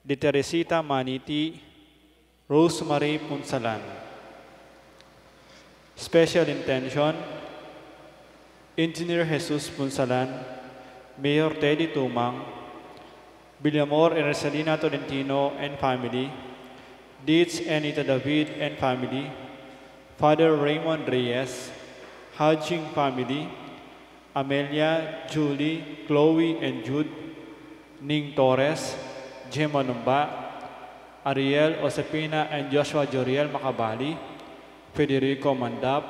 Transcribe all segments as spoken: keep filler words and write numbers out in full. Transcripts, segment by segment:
Di Teresita Maniti, Rosemary Punsalan. Special intention, Engineer Jesus Punsalan, Mayor Teddy Tumang, Villamor and Rosalina Tolentino and family, Dietz and Ita David and family, Father Raymond Reyes, Hajing family, Amelia, Julie, Chloe and Jude, Ning Torres, Gemma Lumba, Ariel, Josefina and Joshua Joriel Macabali, Federico Mandap,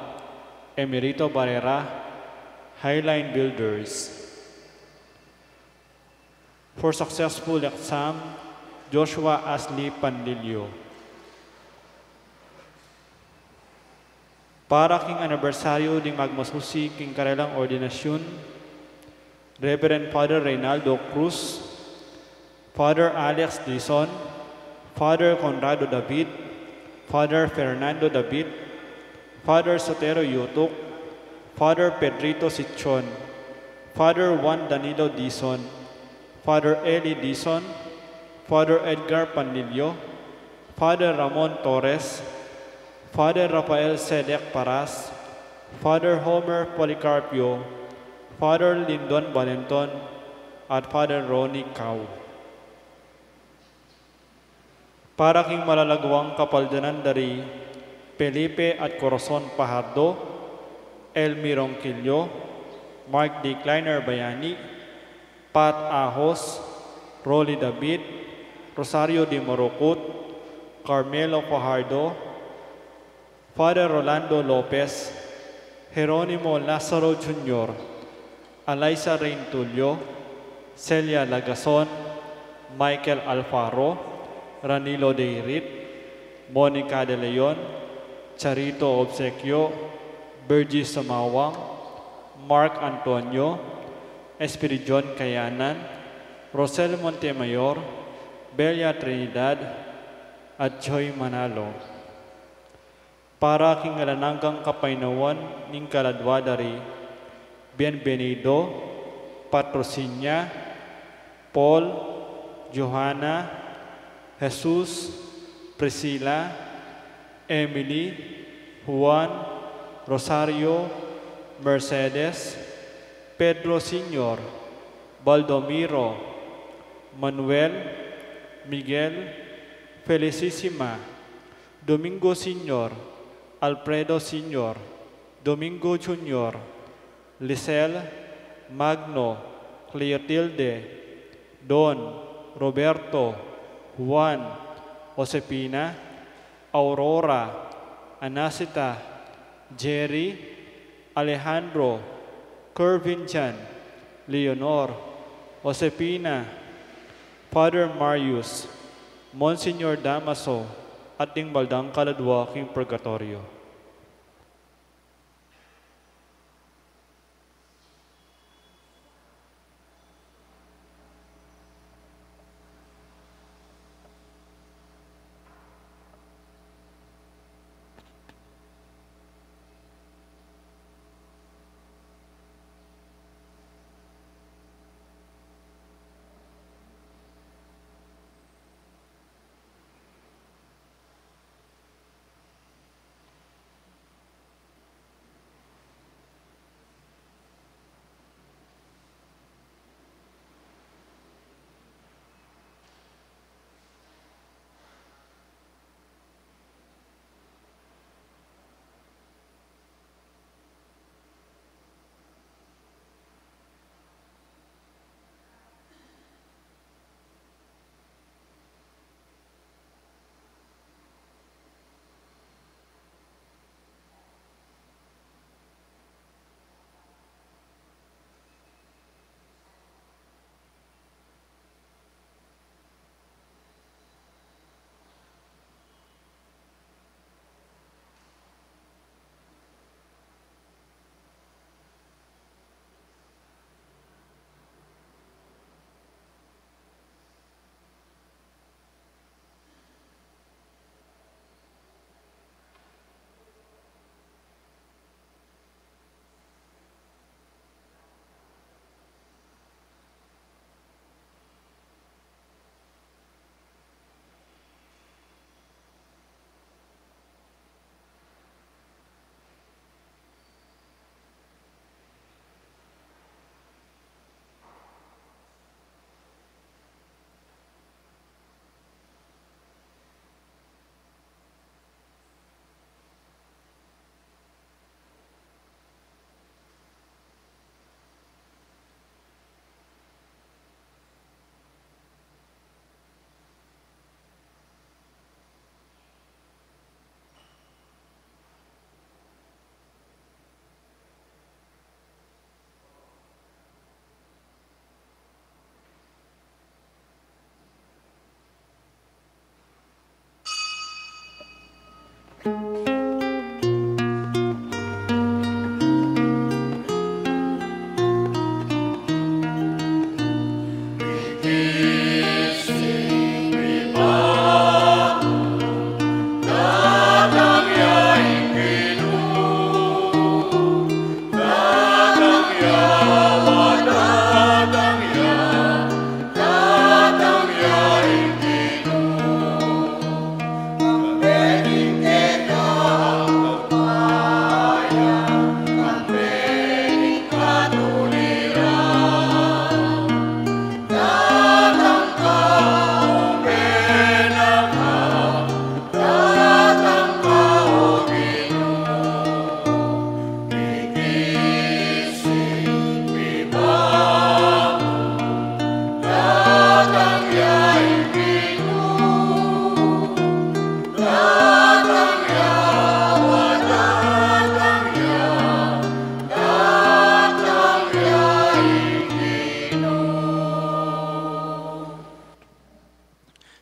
Emerito Barrera, Highline Builders. For successful exam, Joshua Asli Panlilio. Para king anibersaryu ding magmasusi king karelang ordinasyun, Reverend Father Reynaldo Cruz, Father Alex Dizon, Father Conrado David, Father Fernando David, Father Sotero Yutuk, Father Pedrito Sichon, Father Juan Danilo Dizon, Father Eli Dizon, Father Edgar Panlilio, Father Ramon Torres, Father Rafael Sedek Paras, Father Homer Policarpio, Father Lindon Valenton, at Father Ronnie Cao. Para king malalaguang kapaldanan da ri Felipe at Corazon Pajardo, Elmi Ronquillo, Mark D. Kleiner Bayani, Pat Ahos, Rolly David, Rosario de Morucut, Carmelo Fajardo, Father Rolando Lopez, Jeronimo Lazaro Junior, Alaisa Reintulio, Celia Lagason, Michael Alfaro, Ranilo Deirit, Monica de Leon, Charito Obsequio, Burgess Samawang, Mark Antonio, Espiridion Kayanan, Rosel Montemayor, Belia Trinidad, at Joy Manalo. Para king alang anggang kapaynawan ning kaladwa da ri Bienvenido, Patrocinia, Paul, Johanna, Jesus, Priscilla, Emily, Juan, Rosario, Mercedes, Pedro Senior, Baldomiro, Manuel, Miguel, Felicissima, Domingo Senior, Alfredo Senior, Domingo Junior, Lisel, Magno, Cleotilde, Don, Roberto, Juan, Josefina, Aurora, Anacita, Jerry, Alejandro, Kervin Jan, Leonor, Josefina, Father Marius, Monsignor Damaso, at ding baldang kaladwa king purgatoryo.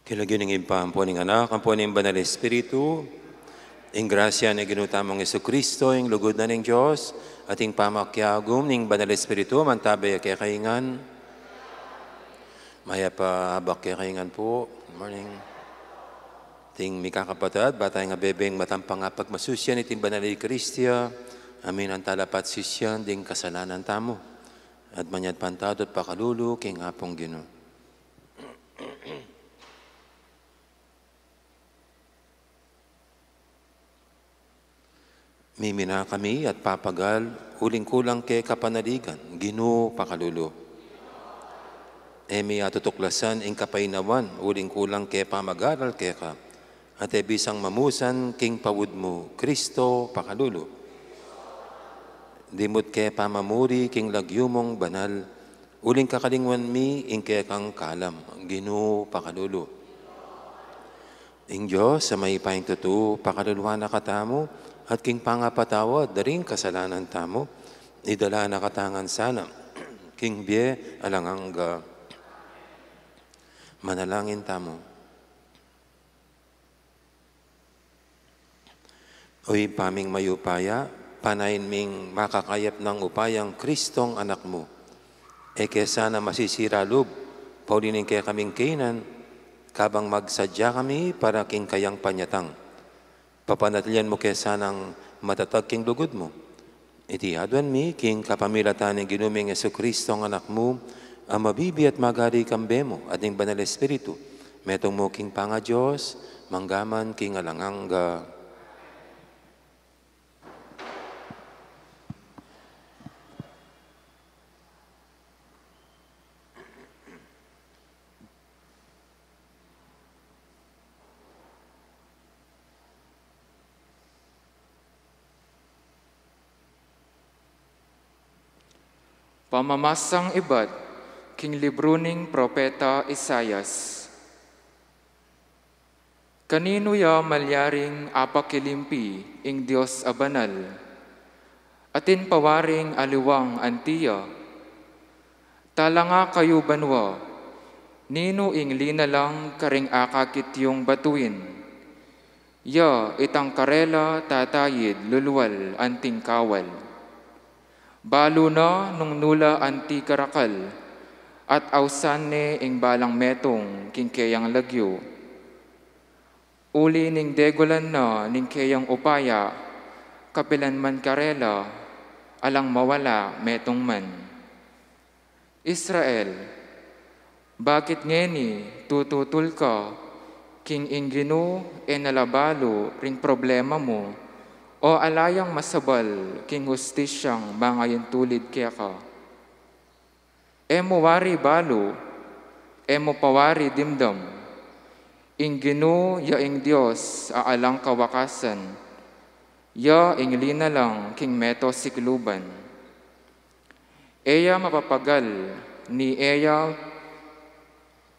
King lagyu ning Ibpa, ampo ning Anak, ampo ning Banal Espiritu. Ing grasya ning Ginu tamung Jesucristo, ing lugud na ning Dios, at ing pamakiagum ning Banal Espiritu, mantabe ya kekayu ngan. Mayap a abak kekayu ngan pu. Good morning. Ating mikakapatad, ba tayang abebeng matampang a pagmasusyan iting Banal Eukaristia, a minta tala pasusyan ding kasalanan tamu, at manyawad pantado at pakalulu king Apung Ginu. Mimina kami at papagal uling kulang ke kapanaligan, Ginu, pakalulu. E mi atutuklasan ing kapainawan uling kulang ke pamagaral keka, at e bisang mamusan king paud mu, Kristo, pakalulu. Dimut ke pamamuri king lagyu mung banal, uling kakalingwan mi ing kekang kalam, Ginu, pakalulu. Ing Dios a mayupayang tutu, pakaluluan na katamu, at king pangapatawad da ring kasalanan tamu, idala na katamu ngan sana king bie alang angga. Manalangin tamu. O Ibpa ming mayupaya, panayan ming makakayap nang upayang Kristong Anak mu. E ke sana masisira lub, pauli ning kekaming kainan, kabang magsadya kami para king kayang panyatang. Papanatilian mu ke sanang matatag king lugud mu. Iti aduan mi king kapamilatan ning Ginu ming Jesucristo, ing Anak mu, a mabibie at magari kambe mu at ning Banal Espiritu, metung mu king pangaDios, mangga man king alang angga. Pamamasang ibat king libru ning Propeta Isaias. Kaninu ya malyaring apakilimpi ing Dios a banal? Atin pa waring aliwang anti ya? Talanga kayu banua, ninu ing linalang karing akakit yung batuin? Ya itang karela tatayid lulwal anting kawal. Balu na nung nu la anti karakal, at ausan ne ing balang metung king keyang lagyu. Uli ning degulan na ning keyang upaya, kapilan man karela, alang mawala metung man. Israel, bakit ngeni tututul ka king ing Ginu e na la balu ring problema mu, o ala yang masabal king hustisyang mangayuntulid keka? E mu wari balu, e mu pa wari dimdam, ing Ginu ya ing Dios a alang kawakasan, ya ing linalang king meto sikluban. E ya mapapagal, ni e ya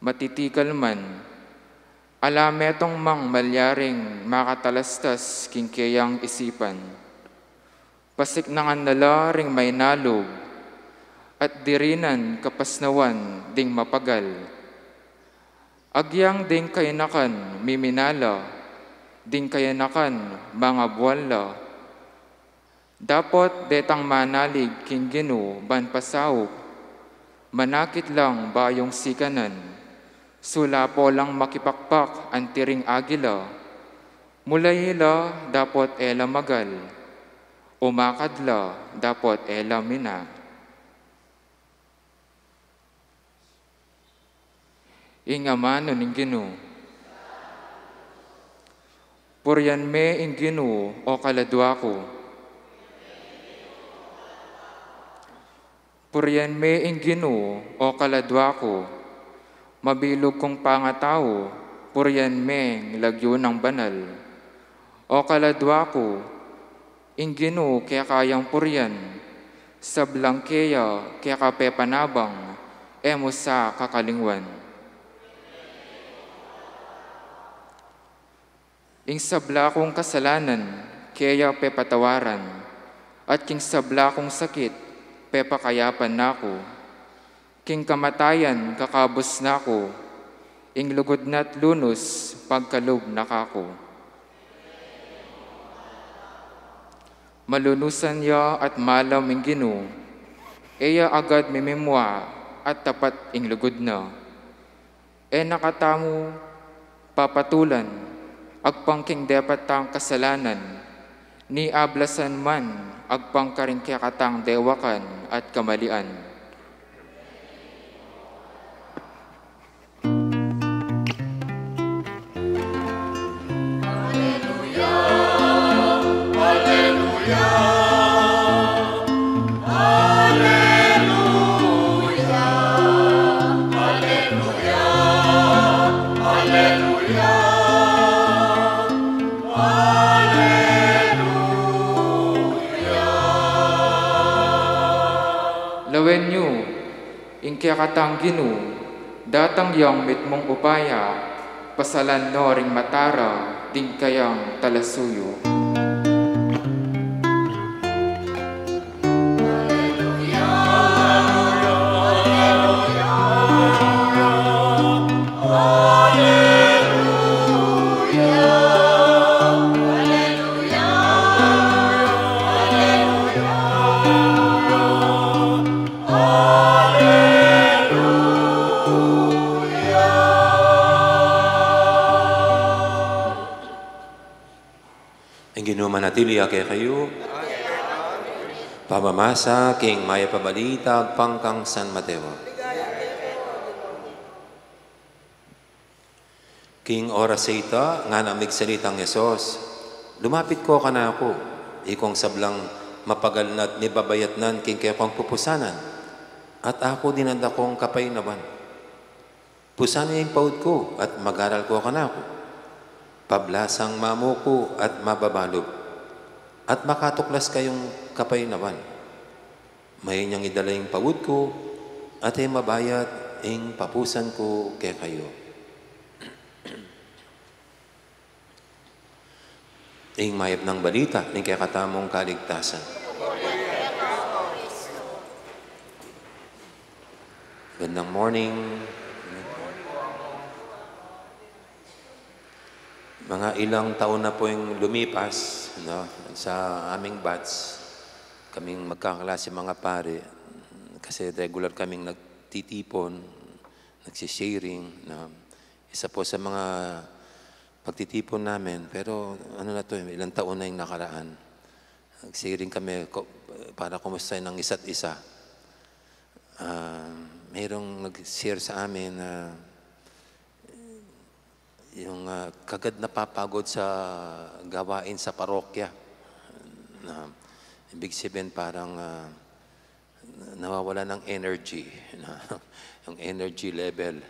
matitikal man, ala metung mang malyaring makatalastas king keyang isipan. Pasiknangan na la ring mainalub, at dirinan kapasnawan ding mapagal. Agyang ding kainakan miminala, ding kayanakan mangabuan la. Dapot detang manalig king Ginu ban pasaup, manakit lang bayung sikanan, sulapo lang makipakpak anti ring agila, mulayi la dapot e la magal, umakad la dapot e la mina. Ing amanu ning Ginu. Purian me ing Ginu, o kaladua ku. Purian me ing Ginu, o kaladua ku. Mabilug kung pangatau, purian me ing lagyu nang banal. O kaladua ku, ing Ginu keka yang purian, sablang keya keka pepanabang, e mu sa kakalingwan. Ing sabla kung kasalanan, keya pepatawaran, at king sabla kung sakit, pepakayapan na ku. King kamatayan kakabus na ku, ing lugud na't lunus pagkalub na kaku. Malunusan ya at malam ing Ginu, e ya agad mimimua at tapat ing lugud na. E na katamu papatulan, agpang king depat tang kasalanan, ni ablasan man, agpang karing kekatang dewakan at kamalian. Lawen yu ing kekatang Ginu, datang yang mitmung upaya, pasalan no ring mata ra ding kayang talasuyu. Ing Ginu manatili ya kekayu. Pamamasa king Mayap a Balita agpang kang San Mateo. King oras a ita, ngana migsalita ing Jesus, "Lumapit ko kanaku, ikong sablang mapagal na't mibabayatnan king kekong pupusanan, at aku dinadakong kapaynawan. Pusan ye ing paud ku at mag-aral ko kanaku. Pablasang mamuku at mababalub, at makatuklas kayung kapaynawan. Mayayun yang idala ing paud ku, at e mabayat ing papusan ku kekayu." Ing mayap nang balita ning kekatamung kaligtasan. Magandang morning. Mga ilang taon na po yung lumipas, no, sa aming batch, kaming magkaklase mga pare, kasi regular kaming nagtitipon, nagsisharing, no. Isa po sa mga pagtitipon namin, pero ano na to, ilang taon na yung nakaraan. Nagsharing kami ko-, para kumusta ng isa't isa. Ah, mayroong nag-share sa amin na yung, ah, kagad napapagod sa gawain sa parokya. Na, ibig sabihin, parang, ah, nawawala ng energy, na, yung energy level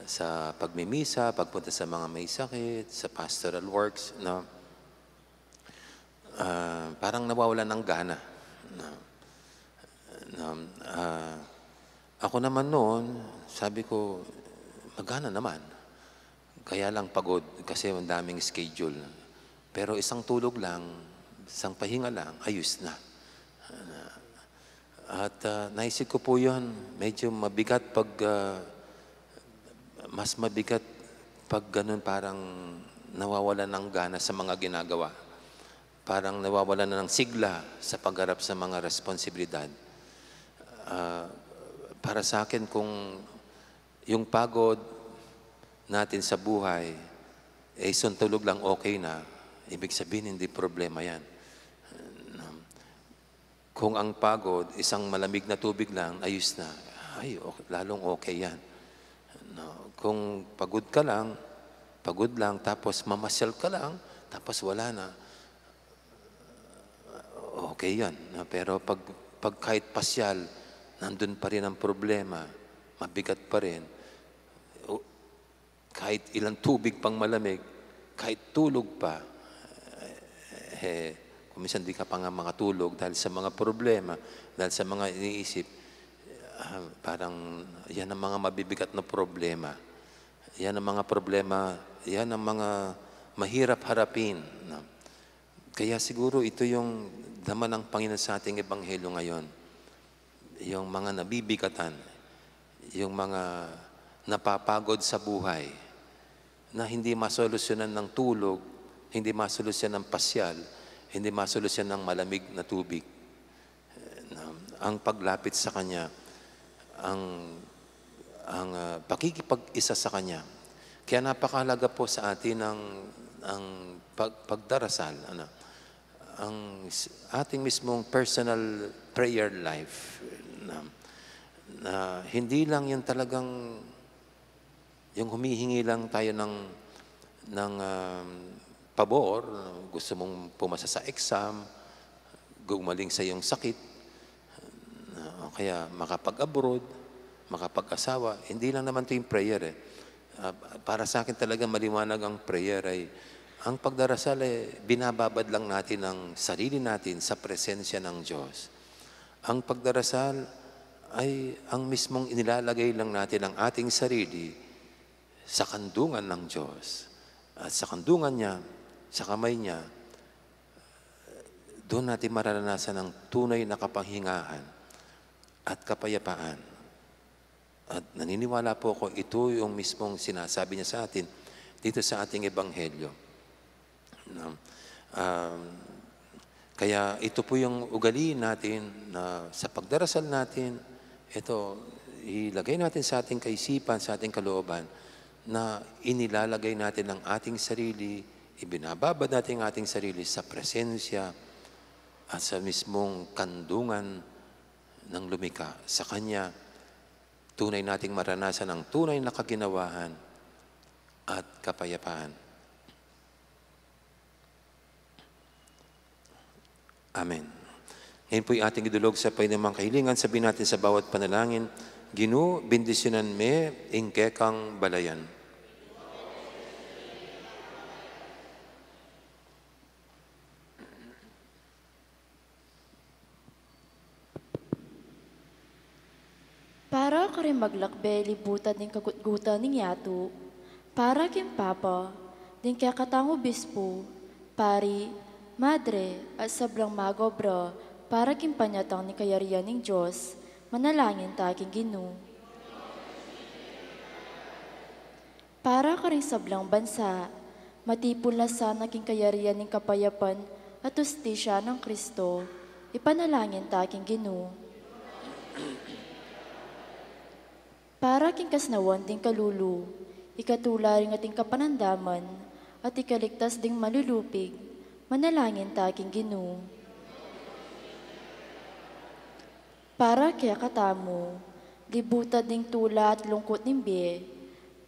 sa pagmimisa, pagpunta sa mga may sakit, sa pastoral works, no? Ah, parang nawawala ng gana. Na, na, ah, ako naman noon, sabi ko, "Magana naman. Kaya lang pagod kasi ang daming schedule. Pero isang tulog lang, isang pahinga lang, ayos na." At, ah, naisip ko po yun, medyo mabigat pag, ah, mas mabigat pag ganun, parang nawawalan ng gana sa mga ginagawa. Parang nawawalan na ng sigla sa pagharap sa mga responsibilidad. Ah, para sa akin, kung yung pagod natin sa buhay, eh, isang tulog lang okay na, ibig sabihin, hindi problema yan. Kung ang pagod, isang malamig na tubig lang, ayos na. Ay, okay, lalong okay yan. No? Kung pagod ka lang, pagod lang, tapos mamasyal ka lang, tapos wala na, okay yan. No? Pero pag, pag kahit pasyal, nandun pa rin ang problema, mabigat pa rin. O, kahit ilang tubig pang malamig, kahit tulog pa, eh, kung minsan di ka pa nga makatulog dahil sa mga problema, dahil sa mga iniisip, ah, parang yan ang mga mabibigat na problema. Yan ang mga problema, yan ang mga mahirap harapin, no? Kaya siguro ito yung dama ng Panginoon sa ating ebanghelyo ngayon. Yung mga nabibigatan, yung mga napapagod sa buhay, na hindi masolusyonan ng tulog, hindi masolusyonan ng pasyal, hindi masolusyonan ng malamig na tubig. Ang paglapit sa Kanya, ang, ang, ah, pakikipag-isa sa Kanya. Kaya napakahalaga po sa atin ang, ang pag-, pagdarasal, ano, ang s-, ating mismong personal prayer life, na, na hindi lang yung talagang, yung humihingi lang tayo ng, ng, um, pabor, gusto mong pumasa sa exam, gumaling sa iyong sakit, o kaya makapag-abroad, makapag-asawa, hindi lang naman 'to yung prayer eh. Ah, para sa akin talaga maliwanag ang prayer ay, ang pagdarasal eh, binababad lang natin ang sarili natin sa presensya ng Diyos. Ang pagdarasal ay ang mismong inilalagay lang natin ang ating sarili sa kandungan ng Diyos. At sa kandungan niya, sa kamay niya, doon natin mararanasan ang tunay na kapanghingahan at kapayapaan. At naniniwala po ako, ito yung mismong sinasabi niya sa atin dito sa ating ebanghelyo. No? Um, kaya ito po yung ugaliin natin na sa pagdarasal natin, ito, ilagay natin sa ating kaisipan, sa ating kalooban, na inilalagay natin ang ating sarili, ibinababad natin ang ating sarili sa presensya at sa mismong kandungan ng lumikha. Sa Kanya, tunay nating maranasan ang tunay na kaginawahan at kapayapaan. Amen. Ngayon po'y ating idulog sa painamang kahilingan, sabihin natin sa bawat panalangin, "Ginu, bendisyunan me ing kekang balayan." Para karing maglakbe libutan ning kagutgutan ning yatu, para king Papa, ding kekatang obispo, pari, madre, at sablang mag-obra para king panyatang ning kayarian ning Dios, manalangin ta king Ginu. Para karing sablang bansa, matipul na sana king kayarian ning kapayapan at hustisya nang Kristo, ipanalangin ta king Ginu. Para king kasnawan ding kalulu, ikatula ring ating kapanandaman at ikaligtas ding malulupig, manalangin ta king Ginu. Para kekatamu, libutan ding tula at lungkut ning bie,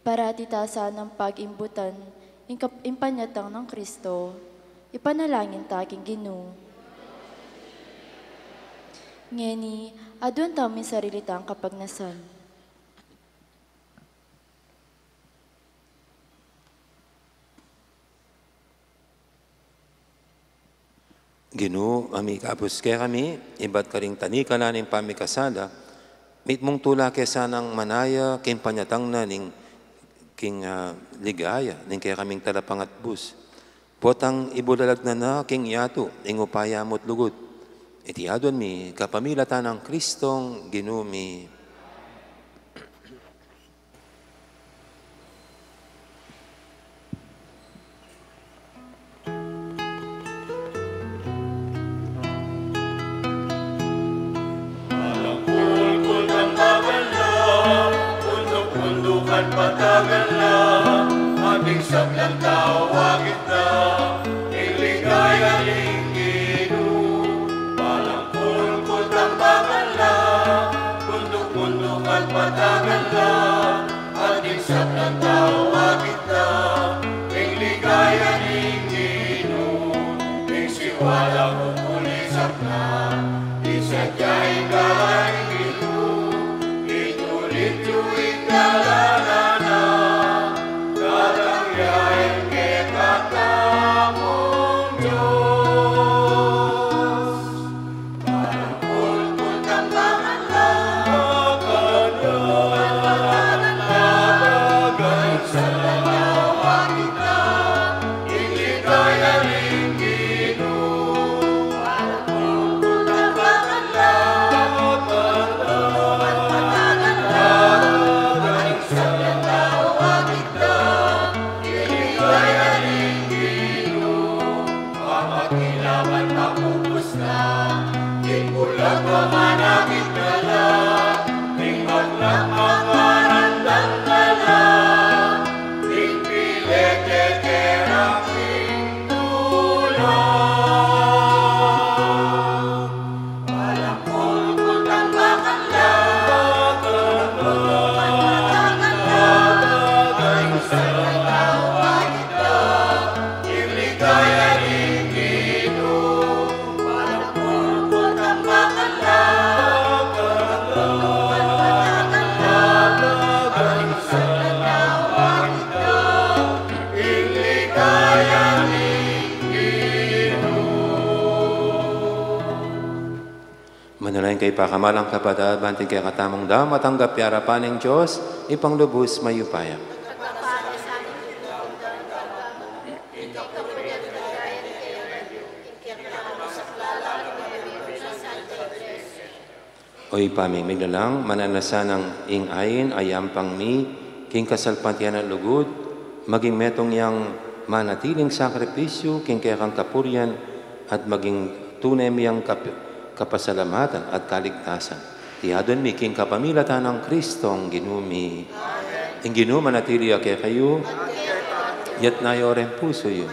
parati ta sanang pag-imbutan ing kap-, ing panyatang nang Kristo, ipanalangin ta king Ginu. Ngeni, aduan tamu ing sarili tang kapagnasan. Ginu, a mikabus kekami, ibat karing tanikala ning pamikasala, mitmung tula ke sanang manaya king panyatang na ning king, ah, ligaya ning kekaming talapangatbus. Potang ibulalag na na king yatu ing upaya mu't lugud. Iti aduan mi kapamilatan nang Kristong Ginu mi. Patagan la, ating sablang tau akit na, ing ligaya ning Ginu. Balang kulkul tambakan la, bunduk-bunduk at patagan la, ating sablang tau akit na, ing ligaya ning Ginu. Ing siwala kukulisap na, ing sadya ing galang Ginu. Itulit yu ing dalan na, dalan ya ing kekatamung Dios. Balang kulkul tambakan la, bunduk-bunduk at patagan la, ating sablang tau akit na, ing ligaya ning Ginu. Manalangin kayu, pakamalan kung kapatad, ban ing kekatamung dama matanggap ya king arapan ning Dios, Ibpang lubus mayupaya. O Ibpa ming miglalang, mananu na sanang ing ain a yampang mi king kasalpantayanan at lugud, maging metung yang manatiling sakripisyu king kekang kapurian at maging tune mi yang kap-, kapasalamatan at kaligtasan. Iti adwan mi king kapamilatan nang Kristong Ginu mi. Amen. Ing Ginu manatili ya kekayu. Itas yu ring pusu yu.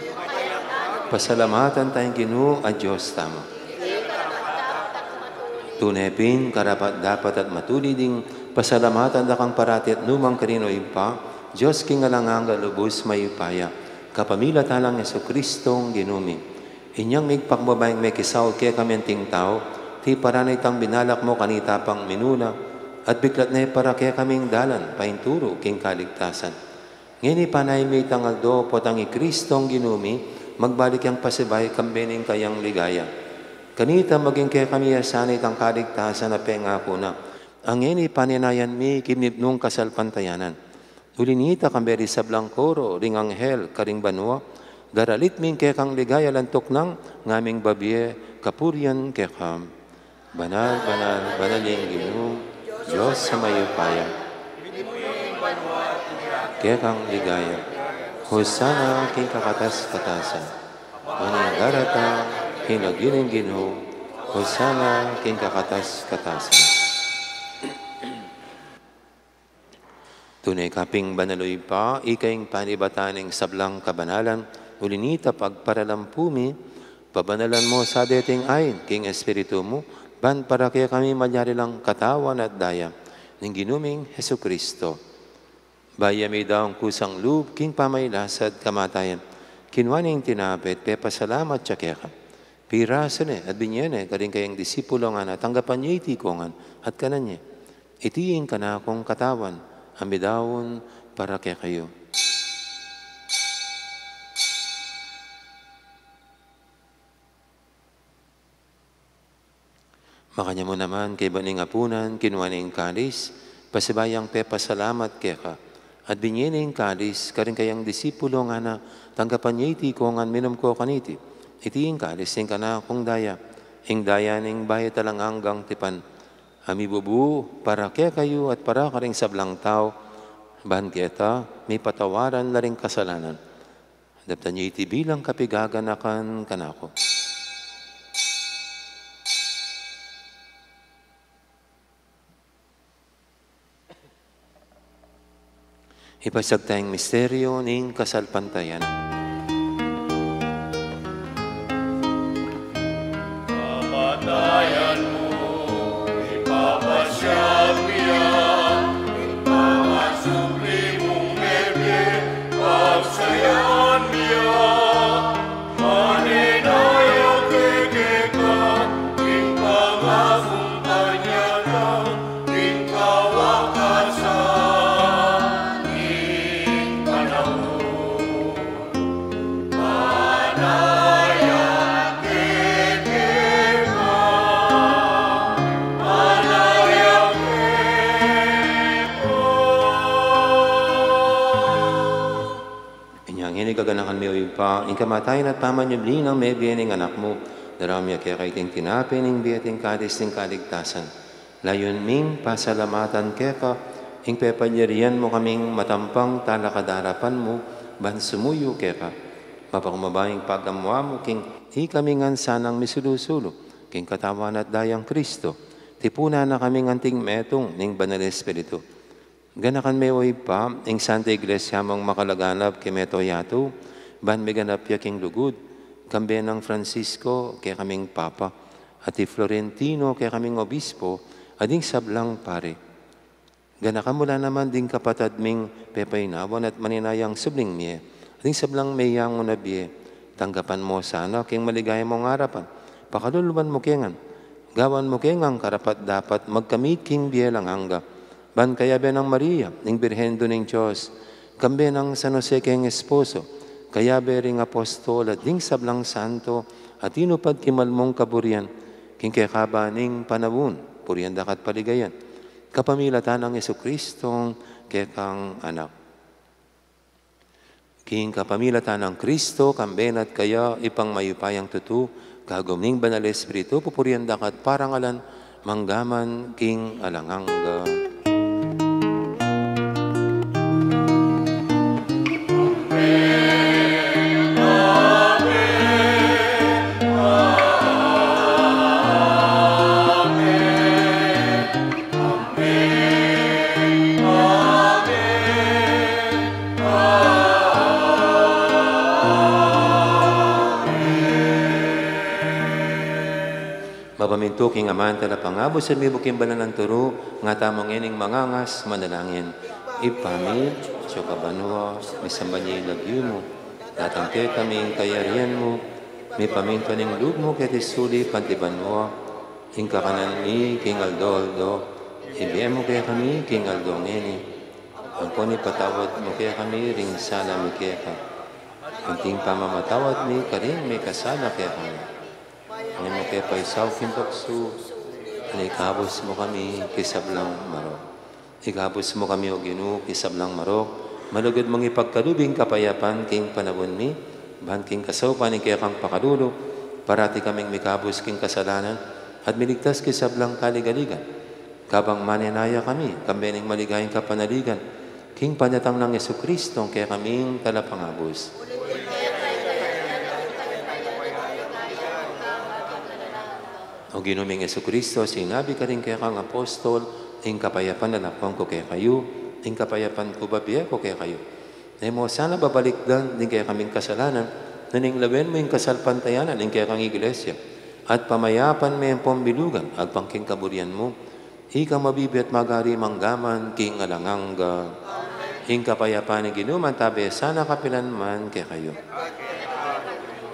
Pasalamatan taya ing Ginu a Dios tamu. Tune pin karapat-dapat at matulid ing pasalamatan da kang parati at nu man karin, O Ibpa, Dios king alang angga, lubus mayupaya, kapamilatan nang Jesukristong Ginu mi. Inyang migpakumbaba yang mekisaul kekami anting tau, tiparan na itang binalak mu kanita pang minuna, at biklat ne para kekaming dalan paintulu king kaligtasan. Ngeni panayan mi itang aldo, potang i Kristong Ginu mi magbalik yang pasibayu kambe ning kayang ligaya. Kanita maging kekami ya sana itang kaligtasan a pengaku na, a ngeni panenayan mi king mipnung kasalpantayanan. Uli nita, kambe ring sablang koro ring anghel karing banua, daralit mi ing kekang ligaya, lantuk nang ngaming babie kapurian keka. Banal, banal, banal ya ing Ginu, Dios a mayupaya. Kekang ligaya. Hosana king kakatas-katasan. Manyadarating king lagyu ning Ginu. Hosana king kakatas-katasan. Tune ka pin banal, O Ibpa, ika ing panibatan ning sablang kabanalan, uli nita pagparalan pu mi, pabanalan mu sa deting ain king Espiritu mu, ban para kekami malyari lang katawan at daya ning Ginu ming Jesucristo. Bayu ya meyari kusang lub king pamagkasakit at kamatayan, kinua ne ing tinape at pepasalamat ya keka. Pirasu ne at binie ne karing kayang disipulo, ngana, tanggapan ye iti kongan at kanan ye. Iti ing kanakung katawan a midaun para kekayu. Makanyan mu naman, kaybat ning apunan, kinua ne ing kalis, pasibayu yang pepasalamat keka, at binie ne ing kalis karing kayang disipulo, ngana, tanggapan ye iti kongan, minum ko kaniti. Iti ing kalis ning kanakung daya, ing daya ning bayu at alang anggang tipan, a mibubu para kekayu at para karing sablang tau, ban keta mipatawaran la ring kasalanan. Daptan ye iti bilang kapiganakan kanaku. Ipasiag taya ing misteryu ning kasalpantayanan. Kamatayan mu, ipapasiag mi ya, ing pangasubli mung mebie, pagsayahan mi ya, manenaya ke keka, ing pangakumpanya na, ing kawakasan ning panaun. Manaya ke keka, manaya ke keka. Inya ngeni gaganakan mi, o Ibpa, ing kamatayan at pamanyubli nang mebie ning Anak mu. Daraun mi keka iting tinape ning bie at ing kalis ning kaligtasan. Layun ming pasalamatan keka ing pepalyarian mu kaming matampang talakad king arapan mu ban sumuyu keka. Mapakumbaba ing pagamuan mu king ikami ngan sanang misulu-sulu king katawan at dayang Kristo, tipunan na kaming anting metung ning Banal Espiritu. Ganakan me, o Ibpa, ing Santa Iglesia mung makalaganap king mabilug a yatu, ban miganap ya king lugud, kambe nang Francisco, kekaming Papa, at i Florentino, kekaming Obispo, at ding sablang pari. Ganakan mu la naman ding kapatad ming pepainawan at manenayang subling mie, at ding sablang meyangu na bie, tanggapan mu sana king maligaya mung arapan, pakaluluan mu ke ngan, gawan mu ke ngan karapat-dapat magkamit king bie alang angga. Ban kayabe nang Maria, ing Birhen Indu ning Dios, kambe nang San Jose keng esposo, kayabe ring apostol at ding sablang santo a tinupad king mal mung kaburian, king kekaban ning panaun, purian da ka at paligayan, kapamilatan nang Jesucristo, kekang Anak. King kapamilatan nang Kristo, kambe na at kaya, Ibpang mayupayang tutu, kagum ning Banal Espiritu, pupurian da ka at parangalan, mangga man king alang angga. Mapamintu king Aman Talapangabus at mibuk king banal nang turu, ngatamu ngening mangangas manalangin. Ibpa mi, atsu ka banua, misamban ya ing lagyu mu, datang kekami ing kayarian mu, mipamintuan ing lub mu keti sulip anti banua. Ing kakanan mi king aldo-aldo, ibie mu kekami king aldo ngeni. Ampon ipatawad mu kekami ring sala mi keka, anti ing pamamatawad mi karing mikasala kekami. E mu ke paisaul king tuksu, nune ikabus mu kami king sablang marok. Ikabus mu kami, O Ginu, king sablang marok, malugud mung ipagkalub ing kapayapan king panaun mi, ban king kasaupan ning kekang pakalulu, parati kaming mikabus king kasalanan, at miligtas king sablang kaligaligan. Kabang manenaya kami, kambe ning maligayang kapanaligan, king panyatang nang Jesucristo, kekaming Talapangabus. O Ginu ming Jesucristo, sinabi ka ring kekang apostol, ing kapayapan lalakwan ku kekayu, ing kapayapan ku babie ku kekayu. E mu sana babalikdan ding kekaming kasalanan, nune lawen mu ing kasalpantayanan ning kekang Iglesia, at pamayapan me ampon bilugan agpang king kaburian mu. Ika mabibie at magari mangga man king alang angga. Ing kapayapan ning Ginu mantabe sana kapilan man kekayu.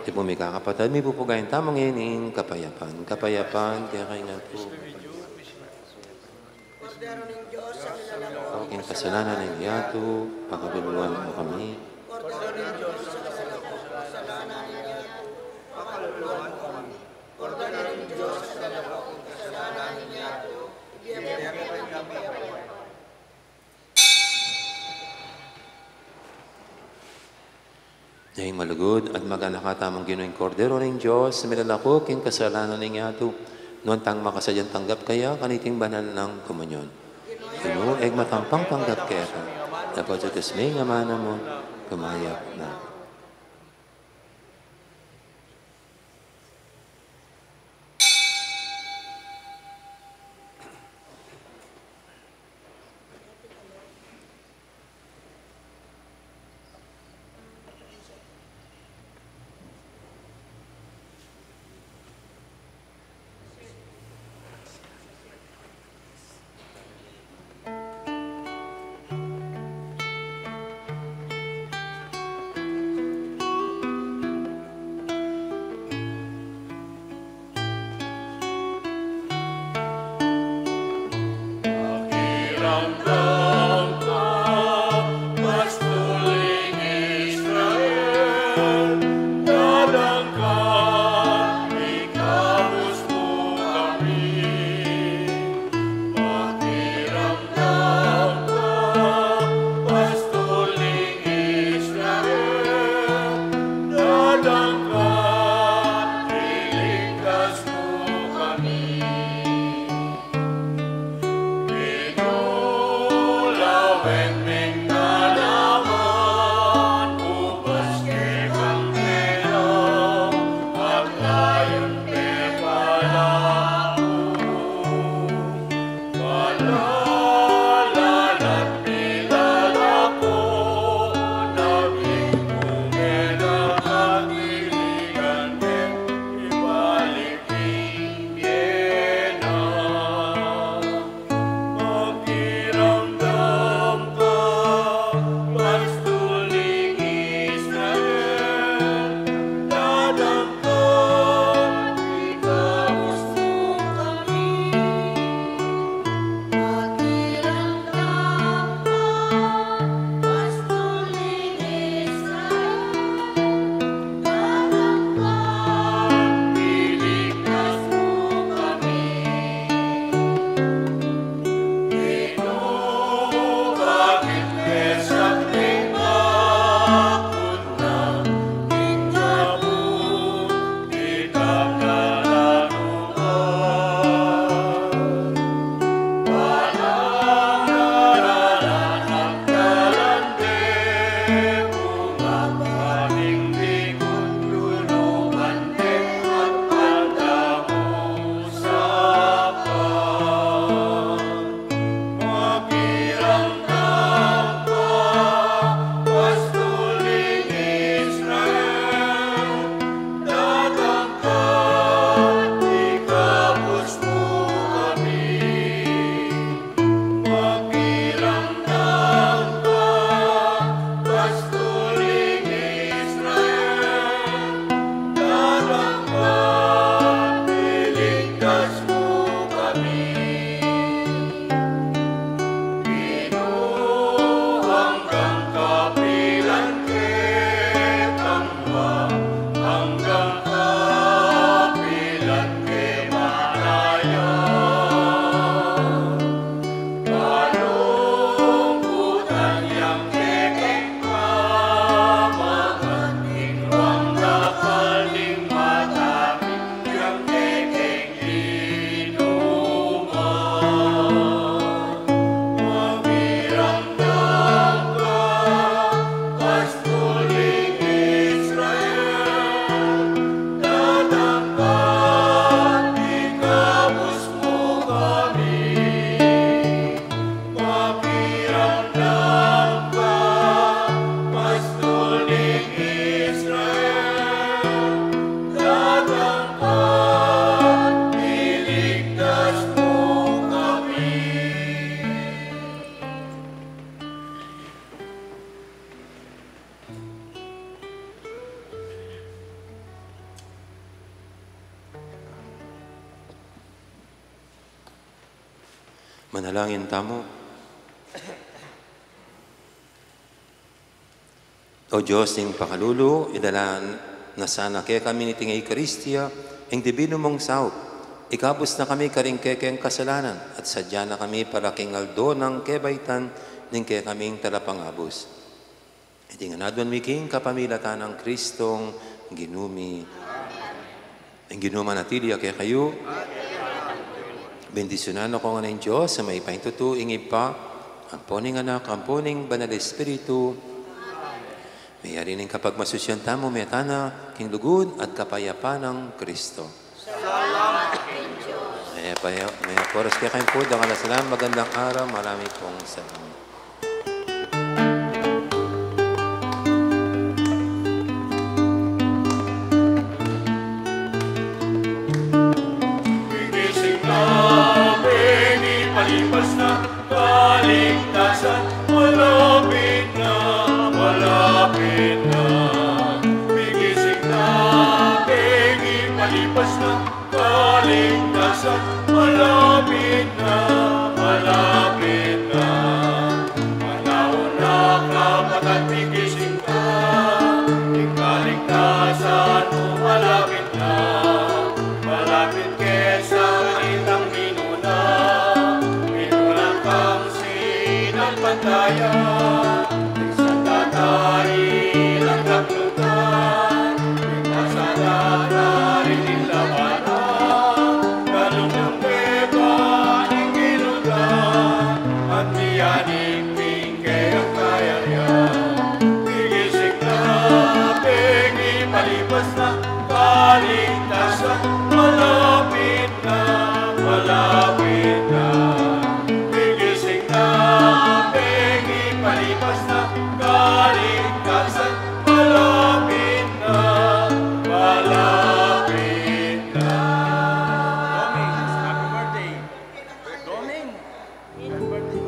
Iti pu, mikakapatad, mipupugayan tamu ngening kapayapan. Kapayapan kekayu ngan pu. King kasalanan ning yatu, pakaluluan mu kami. Ing malugud at maganaka tamung Ginu, ing Kordero ning Dios, milalaku king kasalanan ning yatu. Nuan tang makasadyang tanggap kaya kaniting banal nang komunyon. Ginu, e ku matampang tanggap keka, dapot sa tus me ing amanu mu, kumayap na. Manalangin tamu. O Dios ning pakalulu, idala na sana kekami niting Eukaristia ing dibinu mung saup. Ikabus na kami karing kekeng kasalanan at sadya na kami para king aldo nang kebaitan ning kekaming Talapangabus. Iti ngan aduan mi king kapamilatan nang Kristong Ginu mi. Ing Ginu manatili ya kekayu. Bendisyunan na kayu ngan ning Dios a mayupaya king tutu, ing Ibpa, ampo ning Anak, ampo ning Banal Espiritu. Meyari ning kapagmasusyan tamu, meta na king lugud at kapayapan nang Kristo. Salamat king Dios. Mayap a, mayap a oras kekayu pu, dakal a salamat, magandang araw, marami pong salamat. Gigising na, bengi palipas na, kaligtasan malapit na, malapit na. Gigising na, bengi palipas na, kaligtasan malapit na, malapit na. Manaun na, kapatad, gigising ka, ing kaligtasan mu malapit na, malapit ke sa itang minuna. Minuna kang sinalpantaya, ing sanda tari lang daklutan, ing pasada tari ning labanan, galung lang beba ning ginutan, at miyaning king kayang kayarian. Gigising na, bengi palipas na, kaligtasan malapit na, malapit na. Gigising na, bengi palipas na, kaligtasan malapit na, malapit na. Doming, happy birthday. Doming, happy birthday.